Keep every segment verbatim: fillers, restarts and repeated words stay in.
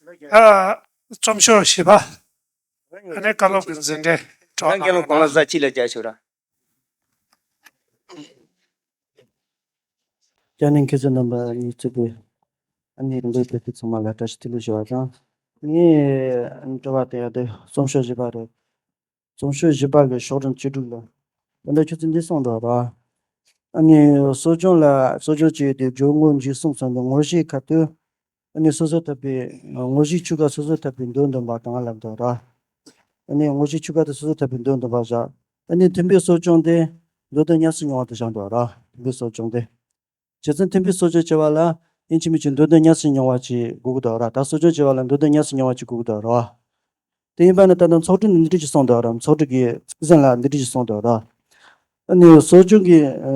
ཨ། རྩོམ་ཤོག་བཞི་པ། ཨ་ནི་བཀའ་སློབ་ཀྱི་འཛིན་གྲྭའི་གྲོགས་རང་རྒན་ལགས་གོང་ལ་ས་གཅིག་ལ་རྒྱ་ཞུ་ར། ཅ་ནེ་མཁས་བཙུན་རྣམ་པ་གཉིས་གཙོས་པའི་ཨ་ནི་འདིར་ཕེབས་པའི་ཚང་མ་ལ་བཀྲ་ཤིས་བདེ་ལེགས་ཞུ་བ་དང་། ངས་དྲི་བ་དེ་ཡང་དེ་རྩོམ་ཤོག་བཞི་པ་རེད། རྩོམ་ཤོག་བཞི་པ་གི་ཤོག་གྲངས་བཅུ་དྲུག་ལ། ད་ལྟ་ཁྱོད་ཚོས་འདི་གསུངས་འདུག་ར། ཨ་ནི་གསོ་སྦྱོང་ལ་གསོ་སྦྱོང་བྱས་ཏེ་སྦྱོར་དངོས་འཇུག་གསུམ་ཚང་བའི་དངོས་གཞིའི་ཁ་ཐུག་ཨ་ནི་སོ་སོ་ཐར་པའི་དངོས་གཞིའི་ཆོས་སྐད་སོ་སོ་ཐར་པའི་མདོ་འདོན་པ་དང་ལབ་འདུག་ར། ཨ་ནི་དངོས་གཞིའི་ཆོས་སྐད་དེ་སོ་སོ་ཐར་པའི་མདོ་འདོན་པ་བཞག་ཨ་ནི་མཐུན་པའི་གསོ་སྦྱོང་དེ་མདོ་དོན་ཉམས་སུ་མྱོང་བ་དེ་བཞག་འདུག་ར། མཐུན་པའི་གསོ་སྦྱོང་དེ། བྱས་ཙང་མཐུན་པའི་གསོ་སྦྱོང་བྱེད་པ་ལ་ཡིན་གཅིག་མིན་གཅིག་མདོ་དོན་ཉམས་སུ་མྱོང་བ་ཅིག་དགོས་ཀྱི་འདུག་ར། ད་གསོ་སྦྱོང་བྱེད་པ་ལ་མདོ་དོན་ཉམས་སུ་མྱོང་བ་ཅིག་དགོས་ཀྱི་འདུག་ར། དེ་ཡིན་པ་ནི་ད་ལྟ་ཚོགས་དྲུག་ནས་འདི་འདྲ་ཅིག་གསུངས་འདུག་ར། ཚོགས་དྲུག་གི་ཚིག་ཟིན་ལ་འདི་འདྲ་ཅིག་གསུངས་འདུག་ར། ཨ་ནི་གསོ་སྦྱོང་གི་ཨ་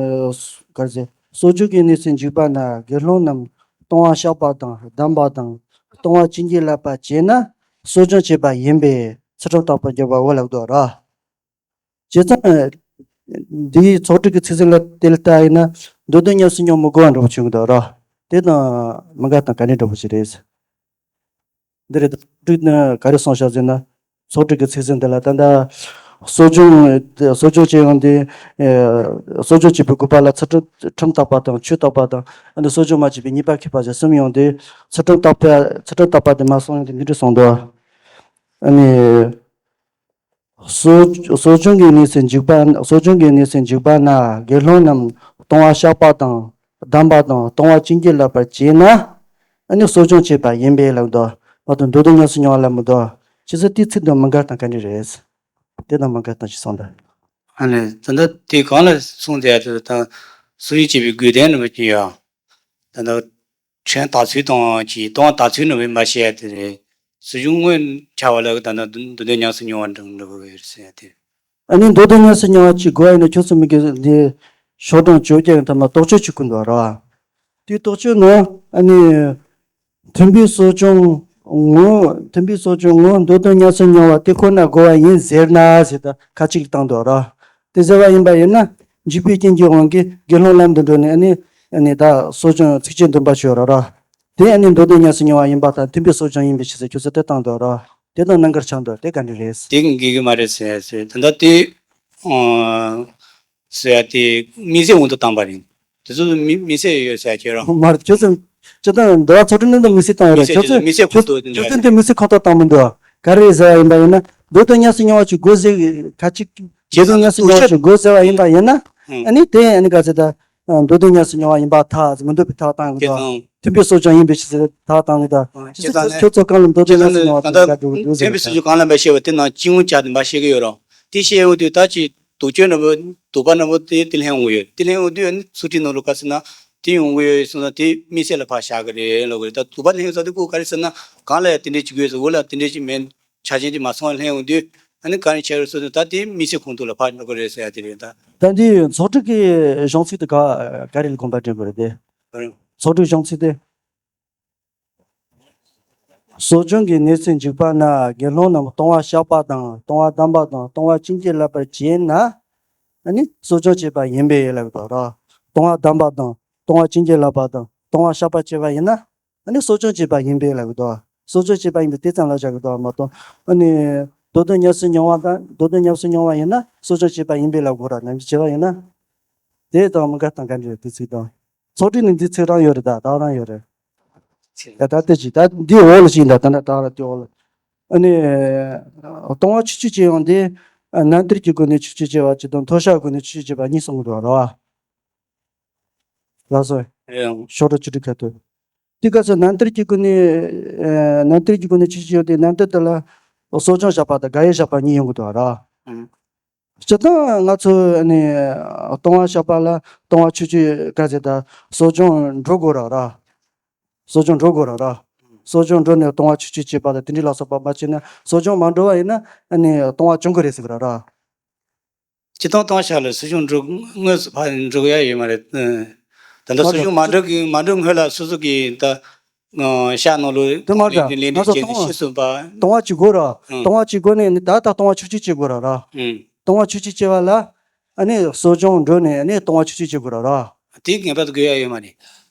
ག་རེ་ཟེར། གསོ་སྦྱོང་གི་གནས་ཚུལ་འཇིག་པ་ན་དགེ་སློང་རྣམས་ལྟུང་བ་བཤགས་པ་དང་བསྡམས་པ་དང་ལྟུང་བ་ཅི་འགྱུར་བསླབ་པར་བྱེད་ན་གསོ་སྦྱོང་བྱས་པ་ཡིན་པས་ཚུལ་ཁྲིམས་རྟག་པར་འབྱེད་པའོ་ལབ་འདུག་ར། བྱས་ཙང་འདིའི་ཚོགས་དྲུག་གི་ཚིག་ཟིན་ལ་དེ་ལྟ་ཡིན་ན་མདོ་དོན་ཉམས་སུ་མྱོང་མི་དགོས་པ་འདྲ་པོ་བྱུང་གི་འདུག་ར། དེ་དང་མི་འགལ་དང་ག་འདྲ་འདྲ་པོ་ཞིག་རེད། འདི་རེད། ཚོགས་དྲུག་ནི་ག་རེ་གསུངས་བཞག་ཟེར་ན། ཚོགས་དྲུག་གི་ཚིག་ཟིན་དེ་ལ་ད་ལྟ་གསོ་སྦྱོང་གསོ་སྦྱོང་བྱེད་ཡོང་དུས། གསོ་སྦྱོང་བྱེད་པའི་དགོས་པ་ལ་ཚུལ་ཁྲིམས་ཁྲིམས་བརྟག་པ་དང་ཆོས་བརྟག་པ་དང་ཨ་ནི་གསོ་སྦྱོང་མ་བྱས་པའི་ཉེས་པ་ཁེགས་པ་བཞག་གསུམ་ཡོང་དུས་ཚུལ་ཁྲིམས་བརྟག་པ་ཚུལ་ཁྲིམས་བརྟག་པ་དེ་མ་སོང་ཡོང་དུས་འདི་འདྲ་གསུངས་འདུག་ཨ་ནི། གསོ་གསོ་སྦྱོང་གི་གནས་ཚུལ་འཇིག་པ། གསོ་སྦྱོང་གི་གནས་ཚུལ་འཇིག་པ་ན་དགེ་སློང་རྣམས་ལྟུང་བ་བཤགས་པ་དང་བསྡམས་པ་དང་ལྟུང་བ་ཅི་འགྱུར་བསླབ་པར་བྱེད་ན་ཨ་ནི་གསོ་སྦྱོང་བྱས་པ་ཡིན་པས་ལབ་འདུག་མ་གཏོགས་མདོ་དོན་ཉམས་སུ་མྱོང་བ་ལབ་མི་འདུག་བྱས་ཙང་དེའི་ཚིག་དང་མི་འགལ་སྟངས་ག་འདྲ་རེད། དེ་དང་མི་འགལ་སྟངས་ཅིག་གསུངས་དང་། ཨ་ནི་ད་ལྟ་དེ་གང་ལ་གསུངས་བསྡད་ཡ་དེ་དང་གསོ་སྦྱོང་བྱེད་པའི་དགོས་དོན་ནི་མི་ཅི་ཡ། ད་ལྟ། ཁྲིམས་བརྟག་ཚུལ་དང་གཅིག་ལྟུང་བ་བརྟག་ཚུལ་ནི་མ་བཤད་ཡ་དེ་རེད། གསོ་སྦྱོང་དངོས་འཆར་བ་ལ་ད་ནི་མདོ་དོན་ཉམས་སུ་མྱོང་བ་འདྲ་འདྲ་བོ་ཡོད་ཟེར་ཡ་དེ། ཨ་ནི་མདོ་དོན་ཉམས་སུ་མྱོང་བ་གཅིག་དགོས་ཡ་ཡིན་ན་ཁྱོད་ཚོ་མི་དགེ་འདི་ཤོག་གྲངས་བཅོ་བརྒྱད་ཀྱི་ཐ་མ་དོགས་གཅོད་བྱེད་དགོས་འདུག་ར། དེའི་དོགས་གཅོད་ནི་ཨ་ནི་མཐུན་པའི་གསོ་སྦྱོང་ངོ་མཐུན་པའི་གསོ་སྦྱོང་ངོ་མདོ་དོན་ཉམས་སུ་མྱོང་བ་དེ་ཁོ་ན་དགོས་པ་ཡིན་ཟེར་ན་ཟེར་ད་ཁ་ཅིག་བཏང་འདུག་ར། དེ་ཟེར་བ་ཡིན་པ་ཡིན་ན་འཇིགས་པའི་རྐྱེན་གྱི་དབང་གིས་དགེ་སློང་ལམ་དུ་འགྲོ་ནས་ཨ་ནི་ཨ་ནི་ད་གསོ་སྦྱོང་ཚིགས་བཅད་འདོན་པ་ཞུ་ར་ར། དེ་ཨ་ནི་མདོ་དོན་ཉམས་སུ་མྱོང་བ་ཡིན་པ་དང་མཐུན་པའི་གསོ་སྦྱོང་ཡིན་པའི་ཕྱིར་ཟེར་ཁྱོད་ཚོ་དེ་བཏང་འདུག་ར། དེ་དང་གནད་འགག་ཆགས་འདུག་དེ་ག་འདྲ་རེད། དེ་འགལ་གྱི་མ་རེད་ཟེར་ཟེར་ད་ལྟ་དེ་ཨང་ཟེར་ཡ་དེ་དམིགས་བསལ་དབང་དུ་བཏང་པ་རེད། དེ་ཚོ་དམིགས་དམིགས་བསལ་ཡོད་ཟེར་ཡ་ཁྱེད་རང་མ་རེད་ཁྱོད་ཚོ་ཁྱོད་ཚོ་འདི་བ་ཚོགས་དྲུང་ནང་དུ་དམིགས་བསལ་བཏང་ཡོད་རེད་དམིགས་བསལ་ཁྱོད་ཚོ་ཁྱོད་ཚོ་ཁྱོད་ཚོ་འདི་དམིགས་བསལ་ཁོང་ཐག་བཏང་མི་འདུག་ག་རེ་ཟེར་བ་ཡིན་པ་ཡིན་ན་མདོ་དོན་ཉམས་སུ་མྱོང་བ་ཅིག་དགོས་ཟེར་ཁ་ཅིག་མདོ་དོན་ཉམས་སུ་མྱོང་བ་ཅིག་དགོས་ཟེར་བ་ཡིན་པ་ཡིན་ན་ཨ་ནི་དེ་ཨ་ནི་ག་ཚོད་ད། མདོ་དོན་ཉམས་སུ་མྱོང་བ་ཡིན་པ་ཐག་མི་འདོད་པའི་ཐག་བཏང་གི་འདུག་མཐུན་པའི་གསོ་སྦྱོང་ཡིན་པའི་ཕྱིར་ཟེར་ཐག་བཏང་གི་འདུག་ཅི་ཟེར་ཁྱོད་ཚོ་གང་ལ་མདོ་དོན་ཉམས་སུ་མྱོང་བ་ཅིག་དགའ་འགྲོ་གི་འདུག་ཟེར་མཐུན་པའི་གསོ་སྦྱོང་གང་ལ་མ་བཤད་པ་དེ་ནང་སྤྱི་ཡོངས་བྱ་དེ་མ་བཤད་གི་ཡོད་རོགས་དེ་བཤད་ཡོང་དུས་ད་ཅི་དོགས་གཅོད་ནོར་བུ་དོགས་པ་ནོར་བུ་དེ་དེ་ལྷན་འོང་ཡོད་དེ་ལྷན་འོང་དུས་ཨ་ནི་ཚུལ་ཁྲིམས་ནོར་བུ་ག་ཟེར་ན་དེ་ཡོང་གི་ཡོད་སོང་ན་དེ་དམིགས་བསལ་ལ་ཕར་བཞག་གི་རེད་ལབ་གི་རེད་ད་དོགས་པ་ལྷན་ཡོད་ས་དེ་ཁོ་ག་རེ་ཟེར་ན་གང་ལ་ཡང་དེ་འདྲས་ཅིག་དགོས་ཟེར་འོ་ལ་དེ་འདྲས་ཅིག་མེད། ཆ་རྐྱེན་དེ་མ་ཚང་བ་ལྷན་ཡོང་དུས་ཨ་ནི་ག་རེ་བྱས་རེད་ཟེར་དུས་ད་དེ་དམིགས་བསལ་ཁོངས་གཏོགས་ལ་ཕར་འགྲོ་གི་རེད་ཟེར་ཡ་དེ་རེད་ད། ད་འདི་ཚོགས་དྲུག་གི་གཞུང་ཚིག་དེ་ག་ག་རེ་ལ་དགོངས་པ་འགྲེལ་དགོས་རེད་དེ། ག་རེ། ཚོགས་དྲུག་གཞུང་ཚིག་དེ། གསོ་སྦྱོང་གི་གནས་ཚུལ་འཇིག་པ་ན་དགེ་སློང་རྣམས་ལྟུང་བ་བཤགས་པ་དང་ལྟུང་བ་བསྡམས་པ་དང་ལྟུང་བ་ཅི་འགྱུར་བསླབ་པར་བྱེད་ན། ཨ་ནི་གསོ་སྦྱོང་བྱས་པ་ཡིན་པས་ལབ་དགོས་ར། ལྟུང་བ་བསྡམས་པ་དང་ལྟུང་བ་ཅི་འགྱུར་བསླབ་པ་དང་ལྟུང་བ་བཤགས་པ་བྱས་པ་ཡིན་ན། ཨ་ནི་གསོ་སྦྱོང་བྱས་པ་ཡིན་པས་ལབ་ཀྱི་འདུག་གསོ་སྦྱོང་བྱས་པ་ཡིན་པས་དེ་ཙམ་ལ་བཞག་གི་འདུག་མ་གཏོགས་ཨ་ནི་མདོ་དོན་ཉམས་སུ་མྱོང་བ་དང་མདོ་དོན་ཉམས་སུ་མྱོང་བ་ཡིན་ན་གསོ་སྦྱོང་བྱས་པ་ཡིན་པས་ལབ་དགོས་ར་ནམ་རྒྱུན་བྱས་པ་ཡིན་ན། དེ་དང་མི་འགལ་དང་ག་འདྲ་རེད་དེ་ཚིག་དང་། ཚོགས་སྒྲིག་ནི་འདི་ཚིག་རང་ཡོད་རེད་ད་ད་རང་ཡོད་རེད། ད་ད་ལྟ་ཅི་ད་འདི་འོག་ལ་ཅི་ཡིན་ད་ད་ད་ད་ར་དེ་འོག་ལ། ཨ་ནི། ལྟུང་བ་ཆོས་སྤྱོད་ཅེས་ཡང་འདི། རྣམ་ཐར་གྱི་སྒོ་ནས་ཆོས་སྤྱོད་ཅེས་པ་ཅི་དང་མཐོལ་བཤགས་སྒོ་ནས་ཆོས་སྤྱོད་ཅེས་པ་གཉིས་གསུངས་འདུག་ར། ལགས་སོ། ཨེ་ཡང་། ཤོག་གྲངས་བཅུ་དྲུག་ཁ་ཐུག་དེ་སྐབས་སུ་རྣམ་ཐར་གྱི་སྒོ་ནས། ཨ་རྣམ་ཐར་གྱི་སྒོ་ནས་ཆོས་སྤྱོད་ཡོད་དེ་རྣམ་ཐར་དེ་ལ། གསོ་སྦྱོང་བཤགས་པ་དང་དགག་དབྱེ་བཤགས་པ་གཉིས་ཡོང་གི་འདུག་ར། ཨང་། སྤྱིར་བཏང་ང་ཚོ་ནི། ལྟུང་བ་བཤགས་པ་ལ་ལྟུང་བ་ཆོས་སྤྱོད་ག་ཟེར་ད་གསོ་སྦྱོང་འགྲོ་དགོས་ར་ར། གསོ་སྦྱོང་འགྲོ་དགོས་ར་ར། གསོ་སྦྱོང་འགྲོ་ནས་ལྟུང་བ་ཆོས་སྤྱོད་བྱེད་པ་དང་དེ་འདྲའི་ལ་སོགས་པ་མ་བྱས་ན་གསོ་སྦྱོང་མ་འགྲོ་བ་ཡིན་ན་ནི་ལྟུང་བ་བྱུང་གི་རེད་ཟེར་གི་ར་ར། སྤྱིར་བཏང་ལྟུང་བཤགས་ལ་གསོ་སྦྱོང་འགྲོ་དངོས་སུ་ཕར་འགྲོ་ཡ་ཡོད་མ་རེད། ད་ལྟ་མ་གསོ་སྦྱོང་མ་འགྲོ་གི་མ་འགྲོ་སྔོན་ལ་སོ་སོ་གི་ད་བཤགས་གནང་ལུགས་དེ་མ་རེད་ལས་ལས་ལས་ང་ཚོ་བྱས་ནས་ལྟུང་བ་ཤེས་སོང་པ། ལྟུང་བ་བྱེད་དགོས་ར། ཨང་། ལྟུང་བ་བྱེད་དགོས་ནས་ནི་ད་ལྟ་ལྟུང་བ་ཆོས་སྤྱོད་བྱེད་དགོས་ར་ར། ཨང་། ལྟུང་བ་ཆོས་སྤྱོད་བྱེད་པ་ལ། ཨ་ནི་གསོ་སྦྱོང་འགྲོ་ནས་ཨ་ནི་ལྟུང་བ་ཆོས་སྤྱོད་བྱེད་དགོས་ར་ར། དེ་ངེས་པར་དུ་དགོས་ཡ་ཡོད་མ་རེད།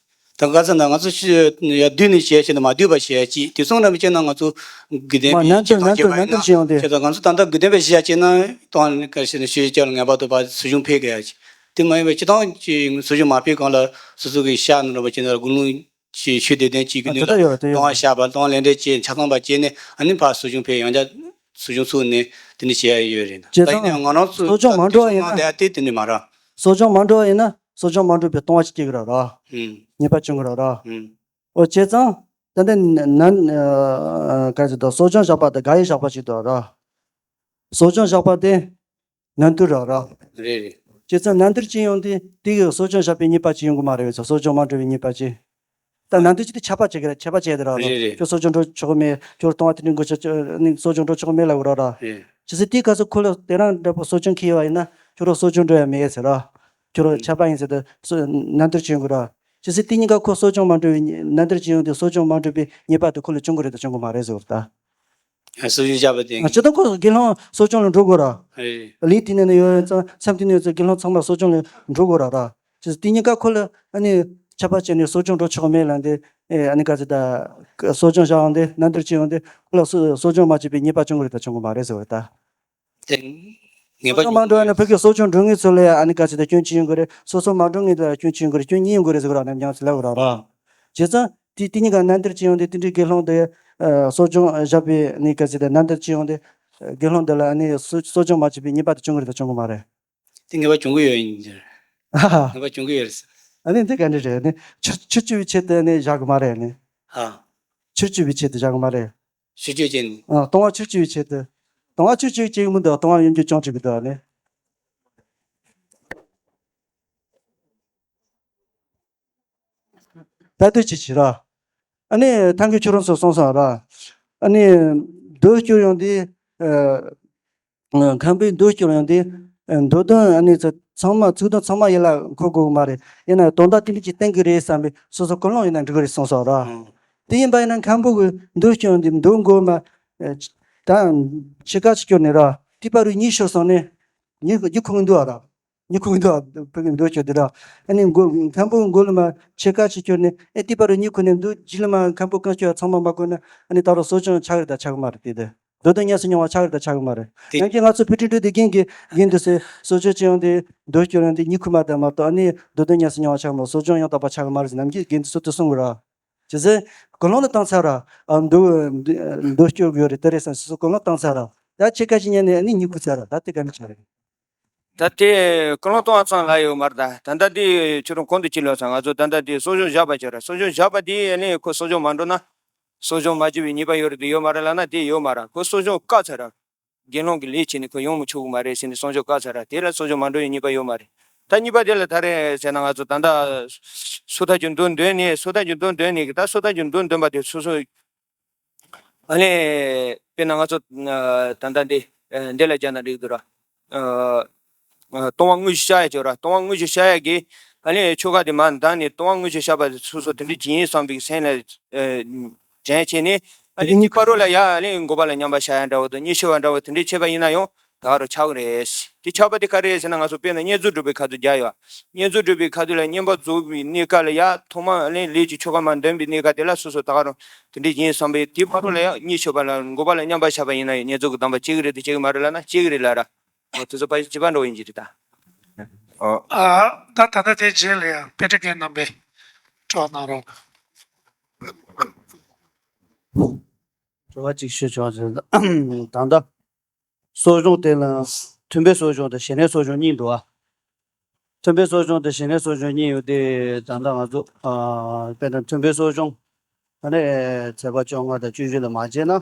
ད་ ད་ག་ཚོད་ན་ང་ཚོ་ཤི་ཡ་བསྡུས་ནས་བྱས་བྱས་ནས་མ་བསྡུས་པ་བྱས་ཅིག་དེ་སོང་ན་མི་བྱས་ན་ང་ཚོ་དགེ་ལྡན་པའི་ནང་དུ་ནང་དུ་བྱས་པ་ཡིན་ན་བྱས་ཙང་ང་ཚོ་ད་ལྟ་དགེ་ལྡན་པའི་གཞིས་ཆགས་བྱས་ན་གཏོང་བ་ནི་ག་ཞིག་ནས་ཤི་ཡ་བཅས་ལ་ངེས་པར་དུ་ཕར་སྲིད་གཞུང་ཕེབས་དགོས་ཡ་ཅིག་དེ་མ་ཡིན་པའི་སྤྱི་བཏང་གི་སྲིད་གཞུང་མ་ཕེབས་གོང་ལ་སོ་སོ་གི་ཤག་ནང་རོགས་པ་བྱས་ན་དགུང་ལོ་ཆེ་ཆོས་སྡེ་ལྡན་གཅིག་གི་ནུས་ལ་གཏོང་བ་བཞག་པ་གཏོང་ལེན་འདྲེན་བྱས་ཆ་ཚང་པ་བྱས་ནས་ཨ་ནི་ཕར་སྲིད་གཞུང་ཕེབས་ཡང་བསྐྱར་སྲིད་གཞུང་ཚུགས་ནས་དེ་འདྲ་བྱེད་ཡ་ཡོད་རེད། ད་ཡིན་ན་ང་རང་ཚོ་གསོ་སྐྱོང་མ་འགྲོ་བ་ཡིན་ན་དེ་དེ་དེ་འདྲ་མ་རེད། གསོ་སྐྱོང་མ་འགྲོ་བ་ཡིན་ན་གསོ་སྐྱོང་མ་འགྲོ་བའི་གཏོང་བ་ཅིག་སྐྱེ་གི་རེད་ར། ཨུམ། ཉེས་པ་བྱུང་གི་རེད་ར། ཨུམ། འོ་བྱས་ཙང་ད་ལྟ་ནན་ག་ཟེར་དང་གསོ་སྐྱོང་བཞག་པ་དང་དགག་དབྱེ་བཞག་པ་ཅིག་འདུག་ར། གསོ་སྐྱོང་བཞག་པ་དེ་ནན་ཏུར་ར་ར། རེད་རེད། བྱས་ཙང་ནན་ཏུར་ཅི་ཡོང་དེ་དེ་གི་གསོ་སྐྱོང་བཞག་པའི་ཉེས་པ་ཅི་ཡོང་གི་མ་རེད་བས་ཙང་གསོ་སྐྱོང་མ་འགྲོ་བའི་ཉེས་པ་ཅི། ད་ནན་ཏུར་ཅི་དེ་ཆད་པ་བཅད་གི་ར་ཆད་པ་བཅད་དེ་ར་ར། རེད་རེད། ཁྱོད་གསོ་སྐྱོང་འགྲོ་ཆོག་གི་མེད། ཁྱོད་གཏོང་བ་དེ་འདྲ་འགོ་ཆ་ནི་གསོ་སྐྱོང་འགྲོ་ཆོག་གི་མེད་ལབ་གི་ར་ར། རེད། བྱས་ཙང་དེའི་སྐབས་སུ་ཁོ་ལ་དེ་རང་འདྲ་པོ་གསོ་སྐྱོང་ཁེལ་བ་ཡིན་ན་ཁྱོད་རང་གསོ་སྐྱོང་འགྲོ་ཡ་མེད་ཟེར་ར། ཁྱོད་རང་ཆད་པ་ཡིན་ཟེར་ཏེ་གསོ་ནན་ཏུར་བྱེད་དགོས་ར། བྱས་ཙང་དེ་གཉིས་ཀ་ཁོ་གསོ་སྐྱོང་མ་འགྲོ་བའི་ཉེ་ནན་ཏུར་བྱེད་ཡོང་དུས་གསོ་སྐྱོང་མ་འགྲོ་བའི་ཉེས་པ་དེ་ཁོ་ལ་བྱུང་གི་རེད་དང་བྱུང་གི་མ་རེད་ཟེར་བ་ད། ཨ་སྲིད་གཞུང་བཞག་པ་དེ། ཨ་སྤྱི་བཏང་ཁོ་དགེ་སློང་གསོ་སྐྱོང་ལ་འགྲོ་དགོས་ར། རེད། གླིང་དེ་ནས་ནི་ཡོད་ཙང་མཚམས་དེ་ནས་ཡོད་ཙང་དགེ་སློང་ཚང་མ་གསོ་སྐྱོང་ལ་འགྲོ་དགོས་ར་ར། བྱས་ཙང་དེ་གཉིས་ཀ་ཁོ་ལ་ཨ་ནི་ཆད་པ་བཅད་ནས་གསོ་སྐྱོང་འགྲོ་ཆོག་གི་མེད་ལབ་འདི་ཨ་ནི་ག་ཚོད་ད་གསོ་སྐྱོང་བཞག་ཡོང་དུས་ནན་ཏུར་བྱེད་ཡོང་དུས་ཁོ་ལ་གསོ་གསོ་སྐྱོང་མ་བྱས་པའི་ཉེས་པ་བྱུང་གི་རེད་དང་བྱུང་གི་མ་རེད་ཟེར་བ་ད། དེ་ངེས་པ་སོ་སོ་མ་འགྲོ་ཡ་ན་ཕ་གི་གསོ་སྐྱོང་འགྲོ་མཁན་ཚོ་ལ་ཡ་ཨ་ནི་ག་ཚོད་ད་སྐྱོན་ཅི་ཡོང་གི་རེད། སོ་སོ་མ་འགྲོ་མཁན་ཚོ་ལ་སྐྱོན་ཅི་ཡོང་གི་རེད། སྐྱོན་གཉིས་ཡོང་གི་རེད་ཟེར་གི་ར། ནམ་རྒྱང་ཚོ་ལབ་གི་ར་ར། བྱས་ཙང་དེ་དེ་གཉིས་ཀ་ནན་ཏུར་ཅི་ཡོང་དེ་དེ་འདྲའི་དགེ་སློང་དེ་གསོ་སྐྱོང་བཞག་པའི་ནི་ག་ཚོད་ད་ནན་ཏུར་ཅི་ཡོང་དེ་དགེ་སློང་དེ་ལ་ཨ་ནི་གསོ་གསོ་སྐྱོང་མ་བྱས་པའི་ཉེས་པ་དེ་བྱུང་གི་རེད་ད་བྱུང་གི་མ་རེད། དེ་ངེས་པ་བྱུང་གི་ཡོད་ཡིན་ཟེར། ཨ་ཧ། ངེས་པ་བྱུང་གི་ཡོད་རེད་ཟེར། ཨ་ནི་འདི་ག་འདྲ་རེད་ནི། ཆུ་ཆུ་བཅུ་བའི་ཆེད་དུ་ནི་བཞག་གི་མ་རེད་ནི། ཨ། ཆུ་བཅུ་བའི་ཆེད་དུ་བཞག་གི་མ་རེད། ཆུ་བཅུ་བཅད་ནི། ཨ་ལྟུང་བ་ཆུ་བཅུ་བའི་ཆེད་དུ། ལྟུང་བ་ཆུ་བཅུ་བཅད་མི་འདུག་ལྟུང་བ་ཡོན་གྱི་སྐྱོང་བྱེད་ཀྱི་འདུག་ནི། ད་དུས་ཅི་བྱེད་ར། ཨ་ནི་ཐང་གི་ཁྱོད་རང་ཚོ་གསུངས་སོང་ར། ཨ་ནི་མདོ་སྐྱོར་ཡོང་དུས། ཨ། མཁན་པོའི་མདོ་སྐྱོར་ཡོང་དུས། མདོ་དོན་ཨ་ནི་ཚོ་ཚང་མ་ཚིག་དོན་ཚང་མ་ཡིད་ལ་འཁོར་དགོས་ཀྱི་མ་རེད། ཡིན་ན་དོན་དག་དེ་འདྲ་ཅིག་བསྟན་གྱི་རེད་བསམ་པའི་སོ་སོ་ཀུན་སློང་ཡོད་ན་འགྲིག་གི་རེད་གསུངས་སོང་ར། ཨང་། དེ་ཡིན་པ་ཡིན་ན་མཁན་པོ་གི་མདོ་སྐྱོར་ཡོང་དུས་མདོ་མགོ་མ། ད་ཕྱེད་ཀ་ཅིག་སྐྱོར་ནས་ར། དེ་བར་དུ་གཉིད་ཤོར་སོང་ནས། གཉིད་གཉིད་ཁུག་གི་འདུག་ཨ་ར། གཉིད་ཁུག་གི་འདུག་ཨ། ཕ་གི་མདོ་སྐྱོར་དེ་ར། ཨ་ནི་མགོ་མཁན་པོ་མགོ་ལ་མ་ཕྱེད་ཀ་ཅིག་སྐྱོར་ནས་ཨེ་དེ་བར་དུ་གཉིད་ཁུག་ནས་འདུག་རྗེས་ལ་མ་མཁན་པོ་བཀའ་ཆོས་ཚང་མ་མ་གོ་ན་ཨ་ནི་ད་རུང་གསོ་སྐྱོང་ཆགས་རེད་ད་ཆགས་གི་མ་རེད་དེ་དེ། མདོ་དོན་ཉམས་སུ་མྱོང་བ་ཆགས་རེད་ད་ཆགས་གི་མ་རེད། དེ་ཡང་གི་ང་ཚོ་བོད་ཁྲིད་འགྲོ་དེ་རྒན་གྱི་རྒན་དུ་ཟེར་གསོ་སྐྱོང་བྱེད་ཡོང་དེ་མདོ་སྐྱོར་ཡོང་དེ་གཉིད་ཁུག་མ་དང་མ་གཏོགས་ཨ་ནི་མདོ་དོན་ཉམས་སུ་མྱོང་བ་ཆགས་མ་གསོ་སྐྱོང་ཡང་དག་པ་ཆགས་གི་མ་རེད་ཟེར་ནམ་རྒྱུན་རྒན་དུ་སུ་དུ་གསུང་གི་ར། བྱས་ཙང་ཀུན་སློང་ལ་བཏང་ཚར་ར། ཨ་མདོ་མདོ་སྐྱོར་གི་ཡོད་རེད་དེ་རེད་བསམ་སོ་སོ་ཀུན་སློང་བཏང་ཚར་ར། ད་ཕྱེད་ཀ་ཅིག་ཉལ་ནས་ཨ་ནི་གཉིད་ཁུག་ཚར་ར་ད་དེ་ག་ནས་ཆགས་རེད། ད་དེ་ཀུན་སློང་གཏོང་བ་ཚང་ལ་ཡོད་མ་རེད་ད། ད་ལྟ་དེ་ཁྱོད་རང་གོང་དུ་ཅི་ལབ་སོང་ང་ཚོ་ད་ལྟ་དེ་གསོ་སྦྱོང་བཞག་པ་བྱས་ར། གསོ་སྦྱོང་བཞག་པ་དེ་ཨ་ནི་ཁོ་གསོ་སྦྱོང་མ་འགྲོ་ན་གསོ་སྦྱོང་མ་བྱས་པའི་ཉེས་པ་ཡོད་རེད་དེ་ཡོད་མ་རེད་ལབ་ན་དེ་ཡོད་མ་རེད། ཁོ་གསོ་སྦྱོང་བཀག་ཚར་ར། དགེ་སློང་གི་ལས་བྱས་ནས་ཁོ་ཡོང་མི་ཆོག་གི་མ་རེད་ཟེར་ནས་གསོ་སྦྱོང་བཀག་ཚར་ར། དེ་ལ་གསོ་སྦྱོང་མ་འགྲོ་བའི་ཉེས་པ་ཡོད་མ་རེད། ད་གཉིས་པ་དེ་ལ་ད་རེས་ཟེར་ན་ང་ཚོ་ད་ལྟ་སོ་ཐར་གྱི་མདོ་འདོན་ནས་སོ་ཐར་གྱི་མདོ་འདོན་ནས་ད་སོ་ཐར་གྱི་མདོ་འདོན་པ་དེ་སོ་སོ། ཨ་ནི། དཔེར་ན་ང་ཚོ་ད་ལྟ་འདི་འདི་ལ་སྦྱར་ན་འགྲིག་འདུག་ར། ལྟུང་བ་དངོས་གཞི་བཤགས་ཡ་ཅིག་ཡོད་ར། ལྟུང་བ་དངོས་གཞི་བཤགས་ཡ་གི་ཨ་ནི་ཆོ་ག་དེ་མར་འདོན་ནས་ལྟུང་བ་དངོས་གཞི་བཤགས་པ་སོ་སོ་དེ་འདྲ་བྱེད་ཡིན་བསམ་པའི་སེམས་ལ་དྲན་བྱས་ནས་ཨ་ནི་གཉིས་ཀ་རོ་ལ་ཡ་ཨ་ནི་འགོག་པ་ལ་མཉམ་པར་བཞག་ཡ་འདྲ་བོ་དང་གཉིད་ཆེ་བ་འདྲ་བོ་དེ་འདྲ་བྱས་པ་ཡིན་ན་ཡང་ད་ག་རུ་ཆགས་ཀྱི་རེད། དེ་ཆགས་པ་དེ་ག་རེ་རེད་ཟེར་ན་ང་ཚོ་དཔེར་ན་བསྙེན་རྫོགས་སྒྲུབ་པའི་ཁ་ཐུག་རྒྱག་ཡོད། བསྙེན་རྫོགས་སྒྲུབ་པའི་ཁ་ཐུག་ལ་བསྙེན་པར་རྫོགས་པའི་གནས་སྐབས་ལ་ཡ་ཐོག་མ་ཨ་ནི་ལས་ཀྱི་ཆོ་ག་མར་འདོན་པའི་གནས་སྐབས་དེ་ལ་སོ་སོ་ད་ག་རུ་དེ་འདྲ་ཡིན་བསམ་པའི་དེ་ཕ་རོ་ལ་ཡང་གཉིད་ཆེ་བ་ལ་འགོག་པ་ལ་མཉམ་པར་བཞག་པ་ཡིན་ན་ཡང་བསྙེན་རྫོགས་ཀྱི་གདམས་པ་བྱེད་ཀྱི་རེད་དེ་བྱེད་ཀྱི་མ་རེད་ལབ་ན་བྱེད་ཀྱི་རེད་ལབ་ར། འོ་དེ་ཚོ་ཕ་གཞི་བྱེད་པ་འགྲོ་ཡིན་གྱི་རེད་ད། ཨ། ད་ད་ལྟ་དེ་རྗེས་ལ་ཡང་དཔེ་ཁྲིད་མཁན་རྣམ་པས་དྲི་བ་གནང་རོགས། དྲི་བ་གཅིག་ཞུ་ཆོག་ཟེར་ད་ད་ལྟ་གསོ་སྦྱོང་དེ་ལ་མཐུན་པའི་གསོ་སྦྱོང་དང་ཞི་གནས་གསོ་སྦྱོང་གཉིས་འདུག་ཨ། མཐུན་པའི་གསོ་སྦྱོང་དང་ཞི་གནས་གསོ་སྦྱོང་གཉིས་ཡོད་དེ་ད་ལྟ་ང་ཚོ་ཨ་དཔེར་ན་མཐུན་པའི་གསོ་སྦྱོང་ཨ་ནི་ཚེས་པ་བཅོ་ལྔ་དང་བཅུ་བཞི་ལ་མ་བྱས་ན་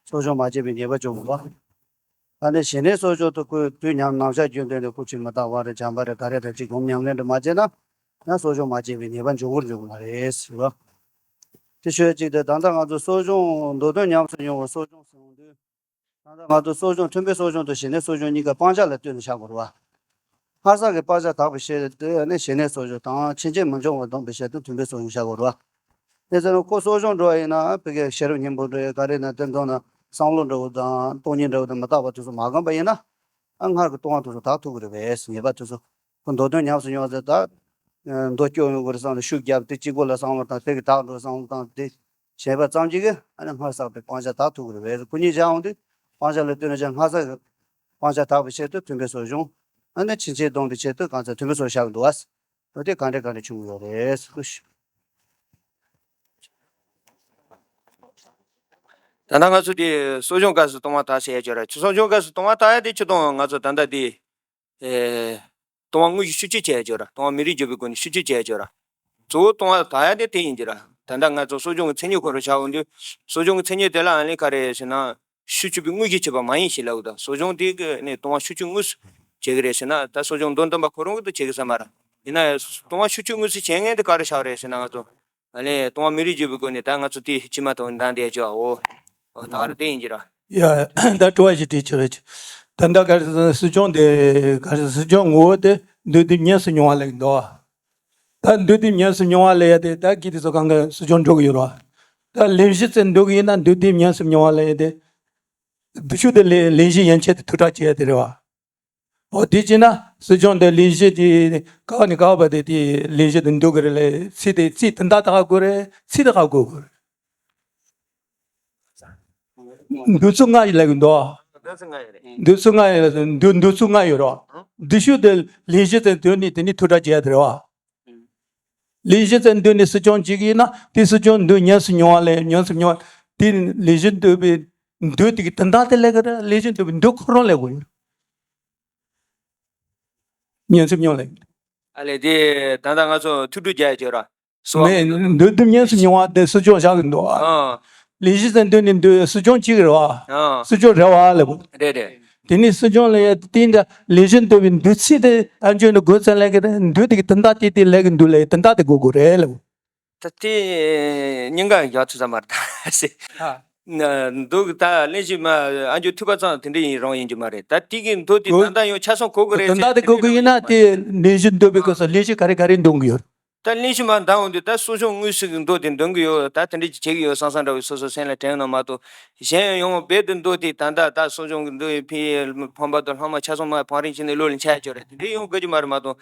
གསོ་སྦྱོང་མ་བྱས་པའི་ཉེས་པ་འཇོག་དགོས་པ། ཨ་ནི་ཞི་གནས་གསོ་སྦྱོང་དུ་སྐུ་དུས་མཉམ་ནམ་ཞག་རྒྱུན་གཏན་ནས་སྐུ་མཆོད་མི་བཏང་བ་རེད་བྱམས་པ་རེད་ག་རེ་རེད་ཅིག་སྒོམ་ཉམས་ལེན་དུ་མ་བྱས་ན་ཡང་གསོ་སྦྱོང་མ་བྱས་པའི་ཉེས་པ་འཇོག་གི་འཇོག་གི་མ་རེད་ཟེར་བ། དེ་ཤོད་ཅིག་དེ་ད་ལྟ་ང་ཚོ་གསོ་སྦྱོང་མདོ་དོན་ཉམས་སུ་མྱོང་བའི་གསོ་སྦྱོང་ཟེར་ཡོང་དུས། ད་ལྟ་ང་ཚོ་གསོ་སྦྱོང་མཐུན་པའི་གསོ་སྦྱོང་དང་ཞི་གནས་གསོ་སྦྱོང་གཉིས་ཀ་སྤང་བྱ་ལ་ལྟོས་ནས་བཞག་དགོས་རེད་བ། སྔར་བསགས་ཀྱི་སྤང་བྱ་དག་པའི་ཞལ་དུ་ནི་ཞི་གནས་གསོ་སྦྱོང་དང་ཕྱིན་ཆད་མི་འབྱུང་བར་སྡོམ་པའི་ཞལ་དུ་མཐུན་པའི་གསོ་སྦྱོང་བཞག་དགོས་རེད་བ། དེ་ཚོ་ནི་ཁོ་གསོ་སྦྱོང་འགྲོ་བ་ཡིན་ན་བོད་ཀྱི་ཤེས་རབ་སྙིང་པོ་འགྲོ་ཡ་ག་རེ་ན་དེ་མཐོང་ན་བསམ་བློ་འགྲོ་བ་དང་སྟོང་ཉིད་འགྲོ་བ་དང་མི་རྟག་པ་དེ་ཚོ་མ་བསྒོམས་པ་ཡིན་ན་ཨ་སྔར་གྱི་ལྟུང་བ་དེ་ཚོ་དག་ཐུབ་ཀྱི་རེད་བས་ཉེས་པ་དེ་ཚོ་ཁོ་མདོ་དོན་ཉམས་སུ་མྱོང་བ་ཚོ་ད་ མདོ་སྐྱོ་ཡོང་གི་རེད་བསམ་ནས་ཤུགས་བརྒྱབ་སྟེ་གཅིག་པོ་ལ་བསམ་བློ་བཏང་སྟེ་གི་དག་འགྲོ་བསམ་བློ་བཏང་སྟེ་བྱས་པ་ཙམ་གྱིས་གི་ཨ་ནི་སྔར་བསགས་པའི་སྤང་བྱ་དག་ཐུབ་ཀྱི་རེད་བས། ཁོ་གཉིས་སྦྱར་འོང་དུས་སྤང་བྱ་ལ་ལྟོས་ན་སྦྱར་སྔར་བསགས་ཀྱི་སྤང་བྱ་དག་པའི་ཆེད་དུ་མཐུན་དཔེ་གསོ་སྦྱོང་། ཨ་ནི་ཕྱིན་ཆད་སྡོམ་པའི་ཆེད་དུ་གང་ཚེ་མཐུན་དཔེ་གསོ་བཞག་གི་འདུག་བ། འོ་དེ་ག་འདྲ་ག་འདྲ་བྱུང་ཡོད་རེད་ཟེར་གི་ཞུ། ད་ལྟ་ང་ཚོ་དེ་གསོ་སྦྱོང་སྐབས་སུ་ལྟུང་བ་དག་ཟེར་ཡ་ཅིག་ཡོད་ར། གསོ་སྦྱོང་སྐབས་སུ་ལྟུང་བ་དག་ཡ་དེ་ཆུ་དང་ང་ཚོ་ད་ལྟ་དེ་ཨེ་ལྟུང་བ་དངོས་གཞི་ཤུགས་ཆེ་བྱས་ཡ་ཅིག་ཡོད་ར། ལྟུང་བ་མི་རིགས་འཇུག་པའི་སྒོ་ནས་ཤུགས་ཆེ་བྱས་ཡ་ཅིག་ཡོད་ར། གཙོ་བོ་ལྟུང་བ་དག་ཡ་དེ་དེ་ཡིན་གྱི་ར། ད་ལྟ་ང་ཚོ་གསོ་སྦྱོང་གི་མཚན་ཉིད་ཁོ་རང་བྱ་འོང་དུས་གསོ་སྦྱོང་གི་མཚན་ཉིད་དེ་ལ་ཨ་ནི་ག་རེ་ཟེར་ན། ཤུགས་ཆུད་པའི་དངོས་གཞི་བྱེད་པ་མ་ཡིན་ཞེས་ལབ་དང་། གསོ་སྦྱོང་དེ་གི་ནས་ལྟུང་བ་ཤུགས་ཆུད་དངོས་སུ་བྱེད་ཀྱི་རེད་ཟེར་ན། ད་གསོ་སྦྱོང་མདོ་འདོན་པ་ཁོ་རང་གི་ཏུ་བྱེད་ཀྱི་ས་མ་རེད། ཡིན་ན་ཡང་ལྟུང་བ་ཤུགས་ཆུད་དངོས་སུ་བྱེད་མཁན་དེ་ག་རེ་བྱ་བ་རེད་ཟེར་ན། ང་ཚོ་ཨ་ལས་ལྟུང་བ་མི་རིགས་འཇུག་པའི་སྒོ་ནས་ད་ང་ཚོ་དེ་ཕྱི་མ་དང་འདང་དེ་བྱ་འོ། ད་ག་རེ་དེ་ཡིན་གྱི་ར། ཡ། ད་དྲི་བ་ཞིག་དྲིས་ཆོག་རེད། ད་ལྟ་ག་རེ་གསོ་སྦྱོང་དེ་ག་རེ་གསོ་སྦྱོང་ངོ་བོ་དེ་འདུས་སྡེ་ཉམས་སུ་མྱོང་བ་ལས་འདུག་ད་འདུས་སྡེ་ཉམས་སུ་མྱོང་བ་ལས་ཡ་དེ་ད་གི་དེ་ཚོ་གང་ག་གསོ་སྦྱོང་འགྲོ་གི་ཡོད་ར། ད་ལན་གཞི་ཙམ་འདུག་གི་ཡིན་ན་འདུས་སྡེ་ཉམས་སུ་མྱོང་བ་ལས་ཡ་དེ། འདུ་ཤུགས་དེ་ལས་ལན་གཞི་ཡན་ཆད་དུ་ཐུགས་ཁྲག་བྱེད་ཡ་དེ་རེད་བ། འོ་དེ་བྱས་ན་གསོ་སྦྱོང་དེ་ལན་གཞི་དེ་ག་བ་ནས་ག་བ་བར་དེ་དེ་ལན་གཞི་དེ་འདུག་གི་རེད་ལས། ཚིག་དེ་ཚིག་དེ་འདྲ་ད་ག་དགོས་རེད། ཚིག་དེ་ག་དགོས་དགོས་རེད། འདུ་ཚུགས་ལྔ་ཡོད་ལབ་གི་འདུག་འདུ་ཚུགས་ལྔ་ཡོད་རེད། འདུ་འདུ་ཚུགས་ལྔ་ཡོད་རེད་བ། འདུ་ཤུགས་དེ་ལན་གཞི་དེ་འདུག་ནས་དེ་ནས་ཐུགས་ཁྲག་བྱེད་ཡ་དེ་རེད་བ། ལས་གཞི་ཙམ་འདུས་ནས་གསོ་སྦྱོང་བྱེད་ཀྱི་ཡིན་ན་དེ་གསོ་སྦྱོང་འདུས་ཉམས་སུ་མྱོང་བ་ལས་ཉམས་སུ་མྱོང་བ་དེ་ལས་གཞི་འདུས་པའི་འདུས་དེ་གི་དོན་དག་དེ་ལས་ཀ་ར། ལས་གཞི་འདུས་པའི་འདུས་ཁོ་རང་ལས་དགོས་ཡོད། ཉམས་སུ་མྱོང་ལས། ཨ་ལས་དེ་ད་ལྟ་ང་ཚོ་ཐུགས་སྤྲོ་རྒྱག་ཡ་བྱོས་ར། གསོ་བ་འདུས་འདུས་ཉམས་སུ་མྱོང་བ་དེ་གསོ་སྦྱོང་བཞག་གི་འདུག་ཨ། ཨ། ལས་གཞི་ཙམ་འདུས་ནས་འདུས་གསོ་སྦྱོང་བྱེད་ཀྱི་རེད་བ། ཨ། གསོ་སྦྱོང་རེད་བ་ལས་དགོས། རེད་རེད། དེ་ནས་གསོ་སྦྱོང་ལ་ཡ་དེ་འདྲ་ལས་གཞི་འདུས་པའི་འདུས་ཚིག་དེ་ཨ་འཇོན་དུ་དགོས་ཚད་ལས་ཀྱི་རེད། འདུས་དེ་གི་དོན་དག་དེ་དེ་ལས་ཀྱི་འདུས་ལས་དོན་དག་དེ་དགོས་དགོས་རེད་ལ། ད་དེ་སྙིང་ག་ཡག་ཚུལ་ཙམ་མ་རེད་ད་ཟེར། ཨ། འདུག་ད་ལན་ཞིག་མ་ཨ་འཇོན་ཐུབ་པ་ཙམ་དེ་འདྲ་ཡིན་རང་ཡིན་རྒྱུ་མ་རེད། ད་དེ་གི་འདུས་དེ་དོན་དག་ཡང་ཆ་ཚང་གོ་གི་རེད་དོན་ཟེར་དག་དེ་དེ་གོ་གི་ཡིན་ན་དེ་ལས་གཞི་འདུས་པའི་སྐབས་སུ་ལས་གཞི་ག་རེ་ག་རེ་འདོན་གི་ཡོད། ད་གླེང་གཞི་མ་འདང་འོང་དུས་ད་གསོ་སྦྱོང་དངོས་སུ་གི་མདོ་དེ་འདོན་གི་ཡོད། ད་དེ་འདྲ་ཅིག་བྱེད་གི་ཡོད་བསམ་བསམ་འདྲ་བོ་སོ་སོ་སེམས་ལ་དྲན་ཡོང་ན་མ་གཏོགས། གཞན་ཡང་ཡང་རྦད་དེ་མདོ་དེ་ད་ལྟ་ད་གསོ་སྦྱོང་གི་མདོ་ཡི་ཕན་ཡོན་ཕམ་པ་དང་ལྷག་མ་ཆ་ཚང་མ་བང་རིམ་བྱས་ནས་བློ་ལ་འཆར་ཡ་ཅིག་རེད། དེ་འདྲ་ཡོང་དགོས་ཀྱི་མ་རེད་མ་གཏོགས།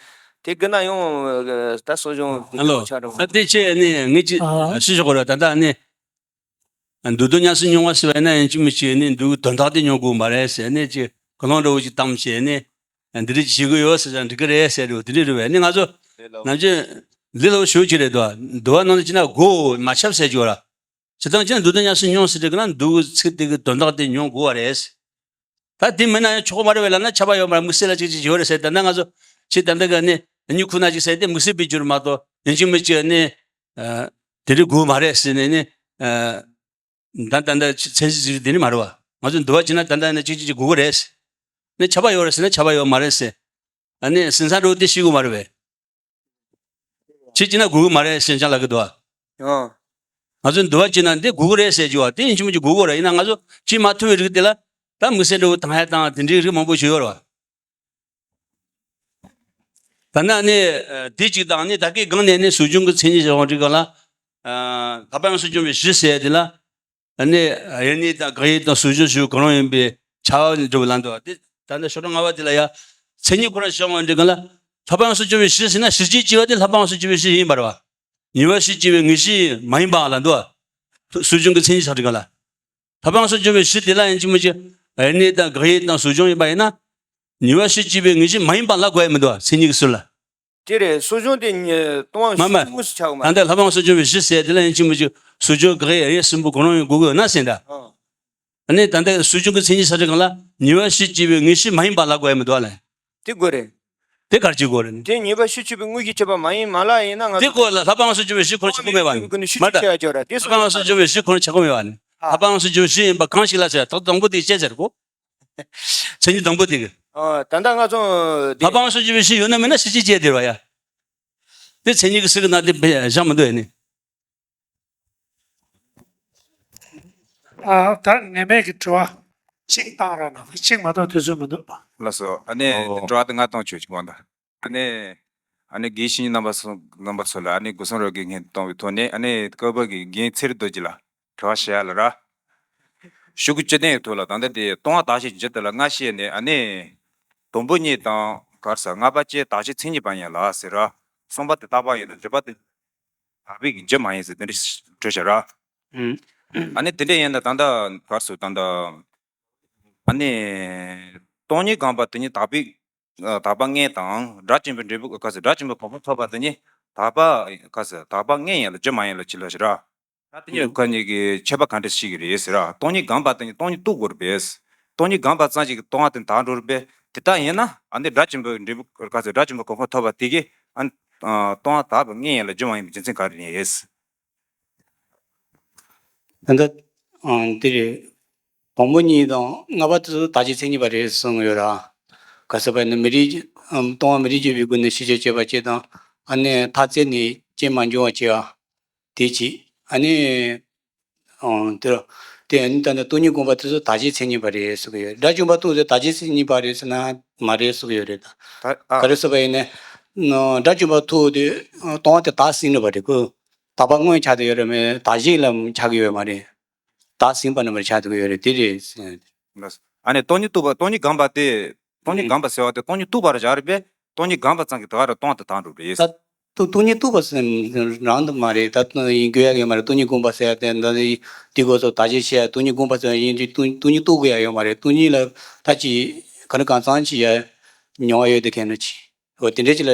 དེ་གི་ན་ཡང་ད་གསོ་སྦྱོང་ཧ་ལོ། ཆགས་འགྲོ་ད་དེ་ཆེ་ནི་ངས་ཅི་ཨ། ཞུ་ཆོག་གི་རེད། ད་ལྟ་ནི་འདུ་འདུ་ཉམས་སུ་མྱོང་བ་ཟེར་བ་ཡིན་ན་ཡིན་གཅིག་མིན་གཅིག་ནི་འདུ་དོན་དག་དེ་མྱོང་དགོས་མ་རེད་ཟེར་ནས་ཅི་གོ་ལོང་འདྲ་བོ་ཅིག་བཏང་བྱས་ནས། འདི་འདྲ་ཅིག་བྱེད་དགོས་ཡོད་ཟེར་ཙང་འགྲིག་གི་རེད་ཟེར་རེད། དེ་འདྲ་རེད་བས། ནི་ང་ཚོ་ནམ་རྒྱུན་ལས་སླ་པོ་ཞེ་པོ་ཅིག་རེད་དོ། འདུལ་བ་ནང་དུ་ཅི་ན་དགོས་མ་ཁྱབ་ཟེར་རྒྱུ་ར། བྱེད་སྟངས་ཅི་ན་འདུལ་དོན་ཉམས་སུ་མྱོང་ཟེར་དུས་ན་འདུལ་ཚིག་དེ་གི་དོན་དག་དེ་མྱོང་དགོས་བ་རེད། ད་དེ་མིན་ན་ཡང་ཆོག་གི་མ་རེད་བས་ལབ་ན་ཁྱབ་པ་ཡོད་མ་རེད། དམིགས་བསལ་ལ་ཅིག་ཅིག་ཡོད་རེད་ཟེར། ད་ནི་ང་ཚོ་ཅིག་ད་འདི་ག་ནི་སྨྱུ་ཁུག་ན་ཅིག་ཟེར་དེ་དམིགས་བསལ་པའི་རྒྱུ་རེད་མ་གཏོགས་ཡིན་གཅིག་མིན་གཅིག་ནི་དེ་འདྲ་དགོས་མ་རེད་ཟེར་ནས་ནི། ད་ད་ད་ཚན་རིག་ཟེར་དེ་ནི་མ་རེད་བ། ང་ཚོ་འདུལ་བ་བྱེད་ན་ད་ད་ནི་གཅིག་གཅིག་གཅིག་དགོས་ཀྱི་རེད། ནི་ཁྱབ་པ་ཡོད་རེད་ཟེར་ན་ཁྱབ་པ་ཡོད་མ་རེད་ཟེར། ཨ་ནི་ཟིན་ས་འགྲོ་དེ་ཤེས་དགོས་མ་རེད་བས། ཅིག་བྱེད་ན་དགོས་ཀྱི་མ་རེད་ཟེར་ཅང་ལབ་ཀྱི་འདུག་བ། ཨང་། ང་ཚོ་འདུལ་བ་བྱེད་ན་འདི་དགོས་ཀྱི་རེད་ཟེར་རྒྱུ་བ་དེ་ཡིན་གཅིག་མིན་གཅིག་དགོས་ཀྱི་རེད། ཡིན་ན་ང་ཚོ་བྱེད་མ་ཐུབ་པའི་རིགས་དེ་ལ་ད་དམིགས་བསལ་འདྲ་བོ་དང་ཡ་དང་དེ་འདྲའི་རིགས་མང་པོ་ཞིག་ཡོད་རེད་བ། ད་ནི་ཨ་ནི་དེ་གཅིག་དང་ནི་ད་གིན་སྒང་ནས་ནི་གསོ་སྦྱོང་གི་མཚན་ཉིད་བྱ་བ་འདྲི་ག་ལ། ལྷག་པའང་གསོ་སྦྱོང་བའི་གཞི་ཟེར་དེ་ལ། ཨ་ནི་དབྱར་གནས་དང་དགག་དབྱེ་དང་གསོ་སྦྱོང་ཞུ་གང་རུང་ཡིན་པའི་བྱ་བ་འགྲོ་བ་ལ་འདུག་བ། དེ་ད་ནི་ཤོག་གྲངས་ལྔ་པ་དེ་ལ་ཡ་མཚན་ཉིད་ཁོ་རང་བྱ་བ་འདྲི་ག་ལ། ལྷག་པའང་གསོ་སྦྱོང་བའི་གཞི་ཟེར་ན་གཞི་རྐྱེན་སྐྱེ་བ་དེ་ལྷག་པའང་གསོ་སྦྱོང་བའི་གཞི་ཡིན་པ་རེད་བ། ཉེ་བར་སྤྱོད་བྱེད་པའི་དངོས་གཞི་མ་ཡིན་པ་ལ་འདུག་བ། གསོ་སྦྱོང་གི་མཚན་ཉིད་བྱ་བ་འདྲི་ག་ལ། ལྷག་པའང་གསོ་སྦྱོང་བའི་གཞི་དེ་ལ་ཡིན་གཅིག་མིན་གཅིག་དབྱར་གནས་དང་དགག་དབྱེ་དང་གསོ་སྦྱོང་ཡིན་པ་ཡིན་ན། ཉེ་བར་སྤྱོད་བྱེད་པའི་དངོས་གཞི་མ་ཡིན་པ་ལ་གོ་ཡ་མི་འདུག་བ། མཚན་ཉིད་ཀྱི་ཚུལ་ལ། དེ་རེད། གསོ་སྦྱོང་དེ་ལྟུང་བ་མ་མ་དངོས་སུ་ཆགས་ཡོད་མ་ད་རེད། ལྟ་ལྷག་པའང་གསོ་སྦྱོང་བའི་གཞི་ཟེར་དེ་ལ་ཡིན་གཅིག་མིན་གཅིག་གསོ་སྦྱོང་དགག་དབྱེ་གསུམ་པོ་གང་རུང་ཡང་དགོས་ཀྱི་ཡོད་ན་ཟེར་ད། ཨ་ནི་ད་ལྟ་གསོ་སྦྱོང་གི་མཚན་ཉིད་ས་ཁྲ་གང་ལ་ཉེ་བར་སྤྱོད་བྱེད་པའི་དངོས་གཞི་མ་ཡིན་པ་ལ་གོ་ཡ་མི་འདུག་བ་ལ། དེ་དགོས་རེད། དེ་ག་རེ་བྱེད་དགོས་རེད་ནི། དེ་ཉེ་བར་སྤྱོད་བྱེད་པའི་དངོས་གཞི་བྱེད་པ་མ་ཡིན་མ་ལ་ཡིན་ན་ང་དེ་ཚོ་དགོས་ལ་ལྷག་པའང་གསོ་སྦྱོང་བའི་གཞི་ཁོ་རང་ཆགས་ཀྱི་མེད་པ་ནི། ཀུན་ནས་ཤུགས་མ་ཆེ་ད་ཡ་ཅོག་ར་དེ་ལྷག་པའང་གསོ་སྦྱོང་བའི་གཞི་ཁོ་རང་ཆགས་ཀྱི་མེད་པ་ནི། ཨ། ལྷག་པའང་གསོ་སྦྱོང་བའི་གཞི་ཡིན་པ་གང་ཞིག་ལ་ཟེར་ད་དང་པོ་དེ་བཤད་ཟེར་གོ། མཚན་ཉིད་དང་པོ་དེ་གི། ཨ། ད་ལྟ་ང་ཚོ་དེ་ལྷག་པའང་གསོ་སྦྱོང་བའི་གཞི་ཡོད་ན་མེད་ན་གཞི་ཅི་བྱས་དེ་ར་ཡ། དེ་མཚན་ཉིད་ཀྱི་ཚིག་གི་ནང་དེ་བཞག་མི་འདུག་ཡ་ནི། ཨ། ད་ངེས་མེད་ཀྱི་དྲི་བ་གཅིག་བཏང་རོགས་གནང་། གཅིག་མ་གཏོགས་དུས་ཚོད་མི་འདུག་ལགས་སོ། ཨ་ནི་ཨོ། དྲི་བ་དེ་ང་གཏོང་ཆོག་ཅིག་གོང་དུ། ཨ་ནི། ཨ་ནི་དགེ་བཤེས་རྣམ་པ་ཚོ་རྣམ་པ་ཚོ་ལ་ཨ་ནི་སྒོ་གསུམ་རོལ་གྱི་སྙན་གཏོང་བའི་ཐོག་ནས་ཨ་ནི་བཀའ་བབས་ཀྱི་རྒན་ཚེ་རིང་རྡོ་རྗེ་ལ་དྲི་བ་བཤད་ཡ་ལ་ར། ཤོག་གུ་བཅུ་བདུན་གྱི་ཐོག་ལ་ད་ལྟ་དེ་ལྟུང་བ་དག་བྱེད་ཀྱི་རྒྱུ་དེ་ལ་སྔ་ཕྱི་ནས་ཨ་ནི། དང་པོ་གཉིས་དང་ག་རེ་ཟེར་ལྔ་པ་བཅས་དག་བྱེད་མཚན་ཉིད་པ་ཡིན་ལ་ཟེར་ར། རྩོམ་པ་དེ་རྟག་པ་ཡིན་ན་བརྗོད་པ་དེ་དག་པའི་རྒྱུ་མ་ཡིན་ཟེར་དེ་འདྲ་བྲིས་བཞག་ར། ཨ་ནི་དེ་འདྲ་ཡིན་ན་ད་ལྟ་ག་རེ་ཟེར་ད་ལྟ་ཨ་ནི་སྟོང་ཉིད་སྒོམ་པ་དེ་ཉིད་དག་པའི་ཨ་དག་པ་དངོས་དང་སྒྲ་ཆེན་པོའི་འབྲས་བུ་ག་ཟེར་སྒྲ་ཆེན་པོའི་གོ་འཕང་ཐོབ་པ་དེ་ཉིད་དག་པ་ག་ཟེར་དག་པ་དངོས་ཡིན་ལ་རྒྱུ་མ་ཡིན་ལ་ཅི་ལ་ཞེ་ར། ད་དེ་ཉིད་ཁ་ཉིད་ཀྱི་ཁྱད་པར་ག་འདྲ་ཞིག་རེད་ཟེར་ར། སྟོང་ཉིད་སྒོམ་པ་དེ་ཉིད་སྟོང་ཉིད་རྟོགས་དགོས་རེད་པས། སྟོང་ཉིད་སྒོམ་པ་ཙམ་ཞིག་གིས་སྟོང་པ་དེ་དག་འགྲོ་རེད་པས། དེ་ལྟར་ཡིན་ན་ཨ་ནི་སྒྲ་ཆེན་པོའི་འབྲས་བུ་ག་ཟེར་སྒྲ་ཆེན་པོའི་གོ་འཕང་ཐོབ་པ་དེ་གིས་ཨ་ནི་སྟོང་པ་དག་པ་དངོས་ཡིན་ལ་རྒྱུ་མ་ཡིན་པའི་རྒྱུ་མཚན་ག་རེ་རེད། ད་ལྟ་ཨང་འདི་རེད། དང་པོ་གཉིས་དང་ལྔ་པ་དེ་ཚོ་དག་བྱེད་མཚན་ཉིད་པ་རེད་གསུངས་ཡོད་ར། ག་ཟེར་བ་ནི་མི་རིགས་ཨམ་སྟོང་པ་མི་རིགས་བརྗོད་པའི་སྒོ་ནས་ཤེས་བྱ་དཔྱད་པ་བྱེད་དང་། ཨ་ནི་མཐའ་རྩད་ནས་རྐྱེན་མ་འབྱུང་བ་བྱེད་པ། དེ་གཅིག་ཨ་ནི་ཨང་དེ་ར། དེ་ཨ་ནི་ད་ནི་སྟོང་ཉིད་སྒོམ་པ་དེ་ཚོ་དག་བྱེད་མཚན་ཉིད་པ་རེད་གསུངས་ཡོད། སྒྲ་བཅོམ་པ་ཐུག་དེ་དག་བྱེད་མཚན་ཉིད་པ་རེད་ཟེར་ན་མ་རེད་གསུངས་ཡོད་རེད་ད། ད་ཨ་ག་རེ་ཟེར་བ་ཡིན་ན། སྒྲ་བཅོམ་པ་ཐུག་དེ་སྟོང་པ་དེ་དག་ཟིན་ནི་པ་རེད་ཁོ། དག་པ་དངོས་ཆགས་དེ་ཡོད་རེད་མེད་དག་བྱེད་ལ་ཆགས་ཀྱི་ཡོད་མ་རེད། བདག་ཟིན་པ་རྣམ་པར་ཆགས་འདུག་ཡོད་རེད་དེ་རེད། ལགས་སོ། ཨ་ནི་སྟོང་ཉིད་རྟོགས་པ་སྟོང་ཉིད་སྒོམ་པ་དེ། སྟོང་ཉིད་ཨང་སྒོམ་པ་ཟེར་བ་དེ་སྟོང་ཉིད་རྟོགས་པར་བྱ་རེད་པས། སྟོང་ཉིད་སྒོམ་པ་ཙམ་གྱིས་དེ་ག་རང་སྟོང་དུ་བཏང་འགྲོ་རེད། ད་སྟོ་སྟོང་ཉིད་རྟོགས་པ་ཟེར་རང་དུ་མ་རེད། ད་ཡིན་དགོས་ཡ་ཡོད་མ་རེད། སྟོང་ཉིད་སྒོམ་པ་ཟེར་ཡ་དེ་འདི་ནི་དེ་གོ་སོ་ད་ཅི་བཤད་ཡ་སྟོང་ཉིད་སྒོམ་པ་ཟེར་ཡ་ཡིན་དུས་སྟོང་སྟོང་ཉིད་རྟོགས་དགོས་ཡ་ཡོད་མ་རེད། སྟོང་ཉིད་ལ་ད་ཅི་ག་ནི་གང་ཚང་ཅི་ཡ་མྱོང་བ་ཡོད་དེ་གན་ན་ཅི་འོ་དེ་འདྲས་ཅི་ལ་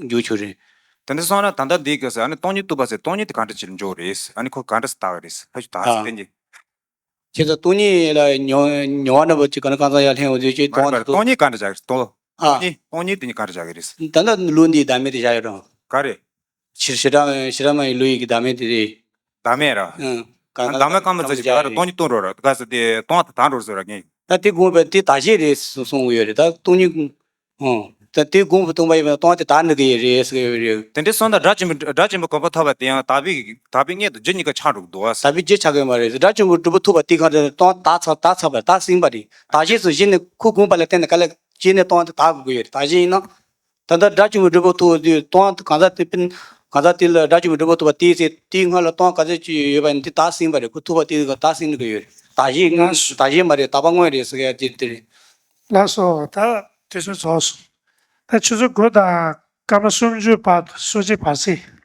འཇུག་ཆོག་རེད། དེ་འདྲ་སོང་ན་ད་ལྟ་འདི་ག་ཟེར་ཨ་ནི་སྟོང་ཉིད་རྟོགས་པ་ཟེར་སྟོང་ཉིད་དེ་ག་འདྲ་ཅི་ལ་འཇོག་རེད། ཨ་ནི་ཁོ་ག་འདྲ་ཟེར་ལྟ་གི་རེད། ཕ་ཆུ་ད་ཟེར་ཨ་དེ་ཉིད། ཁྱེད་ཚོ་སྟོང་ཉིད་ལ་མྱོང་མྱོང་བ་ན་པོ་ཅིག་ག་ནི་གང་ཚང་ཡར་ལྷན་འོ་དུས་ཅིག་མ་རེད་སྟོང་མ་རེད་སྟོང་ཉིད་ག་འདྲ་བྱ་གི་རེད་སྟོང་། ཨ་སྟོང་ཉིད་སྟོང་ཉིད་དེ་ཉིད་ག་འདྲ་བྱ་གི་རེད། ད་ལྟ་ལུགས་འདིའི་བདག་མེད་དེ་བཞག་ཡོད་རུང་། ག་རེ། ཕྱིར་ཕྱི་དྲང་ཕྱི་དྲང་མ་ཡི་ལུགས་ཡི་གི་བདག་མེད་དེ་རེད། བདག་མེད་ར། ཨང་། གང་བདག་མེད་གང་མི་ཚ་ཞིག་ག་རེ་སྟོང་ཉིད་སྟོང་འགྲོ་ར་ག་ཟེར་དེ་སྟོང་བ་དང་དག་འགྲོ་ཟེར་ར་ངས། ད་དེ་དགོངས་པས་དེ་དག་བྱེད་རེད་གསུང་གི་ཡོད་རེད། ད་སྟོང་ཉིད། ཨང་། ད་དེ་དགོངས་པ་སྟོང་པ་ཡིན་པ་སྟོང་བ་དེ་དག་འགྲོ་གི་ཡོད་རེད་ཟེར་གི་ཡོད་རེད། དེ་འདྲའི་སོང་ད་སྒྲ་ཆེན་པོ་སྒྲ་ཆེན་པོ་གོ་འཕང་ཐོབ་པ་དེ་ཡང་དག་པའི་དག་པའི་མངོན་དུ་རྒྱུ་གཉིས་ཀ་ཆགས་འགྲོ་གི་འདུག་བ། དག་པའི་རྒྱུ་ཆགས་གི་མ་རེད། སྒྲ་ཆེན་པོ་སྒྲུབ་པ་ཐུབ་པ་དེ་གང་རེད་སྟོང་བ་དག་ཚར་དག་ཚར་བ་དག་ཟིན་པ་རེད། དག་བྱེད་སུ་གཞི་ནས་ཁོ་དགོངས་པ་ལ་བརྟེན་ནས་ག་ལ་སྐྱེས་ནས་སྟོང་བ་དེ་དག་དགོས་ཀྱི་ཡོད་རེད། དག་བྱེད་ཡིན་ན། ད་ལྟ་སྒྲ་ཆེན་པོ་སྒྲུབ་པ་ཐུབ་པ་དུས་སྟོང་བ་གང་ཟག་དེ་ཕན་གང་ཟག་དེ་ལ་སྒྲ་ཆེན་པོ་སྒྲུབ་པ་ཐུབ་པ་དེའི་ཚེ་དེའི་སྔོན་ལ་སྟོང་བ་ག་ཚོད་ཅིག་ཡོད་པ་ཡིན་དེ་དག་ཟིན་པ་རེད། ཁོ་ཐུབ་པ་དེ་དག་ཟིན་དགོས་ཡོད་རེད། དག་བྱེད་ལགས་སོ། དག་བྱེད་མ་རེད། དག་པ་དངོས་རེད་ཟེར་ཡ་དེ་དེ་རེད། ལགས་སོ། ད་དུས་ཚོད་རྫོགས་སོང་། ད་ཆུ་ཚོད་དགུ་དང་སྐར་མ་སུམ་ཅུ་བར་དུ་སུ་གཅིག་བར་སྲིད།